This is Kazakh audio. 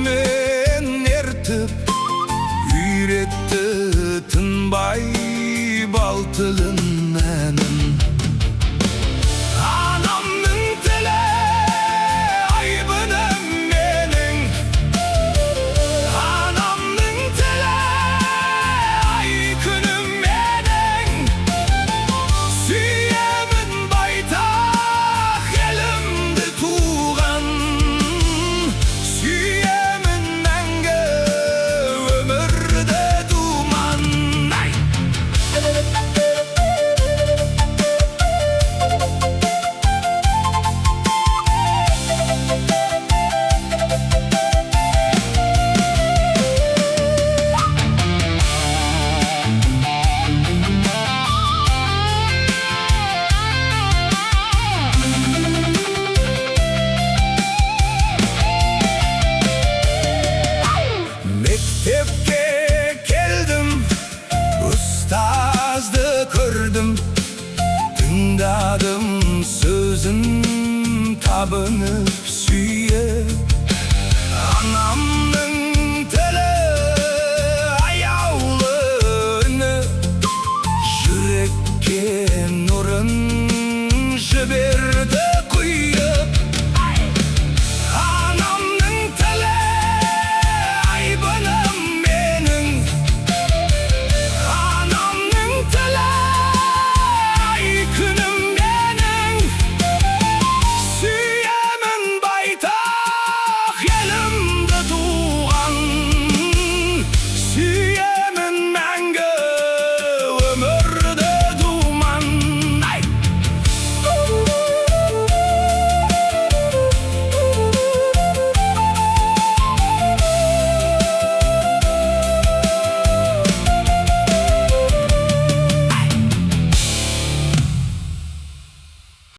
Әнмен ертіп, үйретті тынбай бал тілін, әнін. Анамның тілі айбыным менің, анамның тілі ай күнім менің. Сүйемін байтақ елімді туған, сүйемін мәңгі өмірді думан. Ай! Мектепке келдім, ұстазды көрдім, тыңдадым сөзін табынып.